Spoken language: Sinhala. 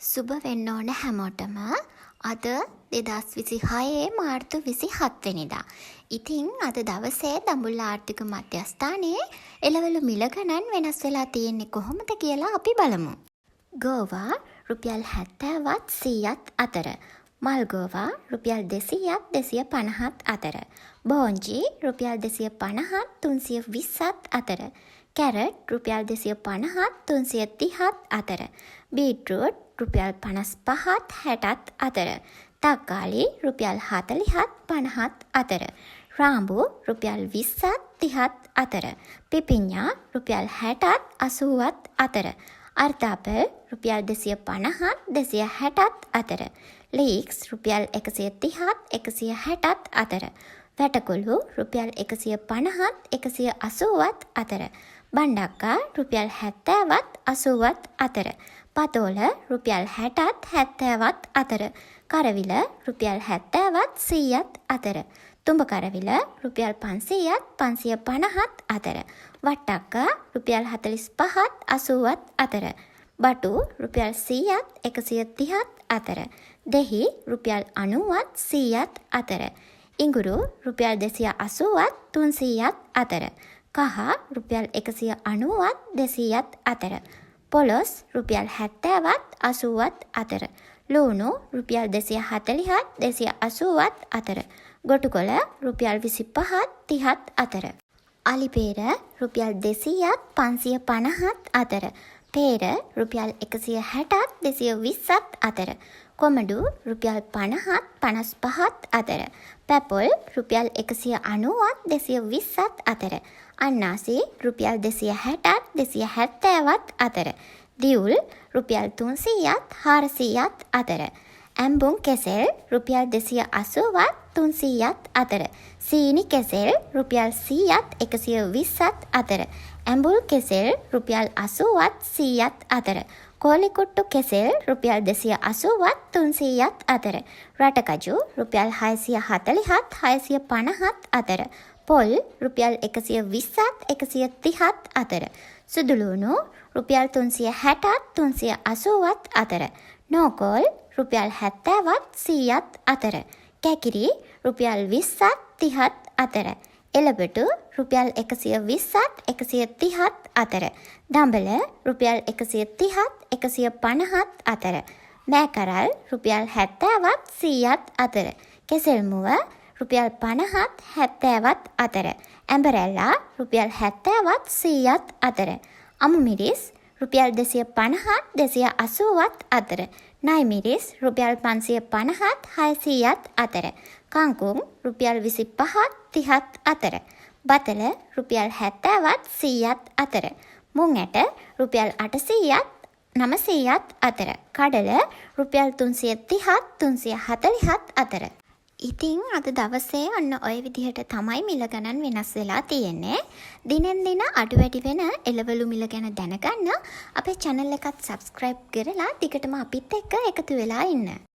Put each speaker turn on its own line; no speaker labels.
සුබ වෙන්න ඕන හැමෝටම. අද 2026 මාර්තු 27 වෙනිදා. ඉතින් අද දවසේ දඹුල්ල ආර්ථික මධ්‍යස්ථානයේ එළවලු මිල ගණන් වෙනස් වෙලා තියෙන්නේ කොහොමද කියලා අපි බලමු. ගෝවා රුපියල් 70ත් 100ත් අතර. මල්ගෝවා රුපියල් 200ත් 250ත් අතර. බෝංචි රුපියල් 250ත් 320ත් අතර. කැරට් රුපියල් 250ත් 330ත් අතර. බීට්රූට් රුපියල් 55ත් 60ත් අතර. තක්කාලි රුපියල් 40ත් 50ත් අතර. රාඹු රුපියල් 20ත් 30ත් අතර. පිපිඤ්ඤා රුපියල් 60ත් 80ත් අතර. අර්තාපල් රුපියල් 250ත් 260ත් අතර. ලීක්ස් රුපියල් 130ත් 160ත් අතර. වැටකොළු රුපියල් 150ත් 180ත් අතර. බණ්ඩක්කා රුපියල් 70ත් 80ත් අතර. පතෝල රුපියල් 60ත් 70ත් අතර. කරවිල රුපියල් 70ත් 100ත් අතර. තුඹ කරවිල රුපියල් 500ත් 550ත් අතර. වට්ටක්කා රුපියල් 45ත් 80ත් අතර. බටු රුපියල් 100ත් 130ත් අතර. දෙහි රුපියල් 90ත් 100ත් අතර. ඉඟුරු රුපියල් 280ත් 300ත් අතර. කහ රුපියල් 190ත් 200ත් අතර. පොළොස් රුපියල් 70ත් 80ත් අතර. ලූණු රුපියල් 240ත් 280ත් අතර. ගොටුකොළ රුපියල් 25ත් 30ත් අතර. අලිපේර රුපියල් 200ත් 550ත් අතර. පේර රුපියල් 160ත් 220ත් අතර. කොමඩු රුපියල් 50ත් 55ත් අතර. පැපොල් රුපියල් 190ත් 220ත් අතර. අන්නාසි රුපියල් 260ත් 270ත් අතර. දිවුල් රුපියල් 300ත් 400ත් අතර. ඇඹුම් කෙසෙල් රුපියල් 280ත් 300ත් අතර. සීනි කෙසෙල් රුපියල් 100ත් 120ත් අතර. ඇඹුල් කෙසෙල් රුපියල් 80ත් 100ත් අතර. කෝලිකුට්ටු කෙසෙල් රුපියල් 280ත් 300ත් අතර. රටකජු රුපියල් 640ත් 650ත් අතර. පොල් රුපියල් 120ත් 130ත් අතර. සුදු ලූණු රුපියල් 360ත් 380ත් අතර. නෝකෝල් රුපියල් 70ත් 100ත් අතර. කැකිරි රුපියල් 20ත් 30ත් අතර. එළබටු රුපියල් 120ත් 130ත් අතර. දඹල රුපියල් 130ත් 150ත් අතර. මෑකරල් රුපියල් 70ත් 100ත් අතර. කෙසෙල් මුව රුපියල් 50ත් 70ත් අතර. ඇඹරැල්ලා රුපියල් 70ත් 100ත් අතර. අමු මිරිස් රුපියල් 250ත් 280ත් අතර. නයි මිරිස් රුපියල් 550ත් 600ත් අතර. කංකුං රුපියල් 25ත් 30ත් අතර. බතල රුපියල් 70ත් 100ත් අතර. මුං ඇට රුපියල් 800ත් 900ත් අතර. කඩල රුපියල් 330ත් 340ත් අතර. ඉතින් අද දවසේ ඔන්න ඔය විදිහට තමයි මිල ගණන් වෙනස් වෙලා තියෙන්නේ. දිනෙන් දින අඩු වැඩි වෙන එළවලු මිල ගැන දැනගන්න අපේ චැනල් එකත් සබ්ස්ක්‍රයිබ් කරලා දිගටම අපිත් එක්ක එකතු වෙලා ඉන්න.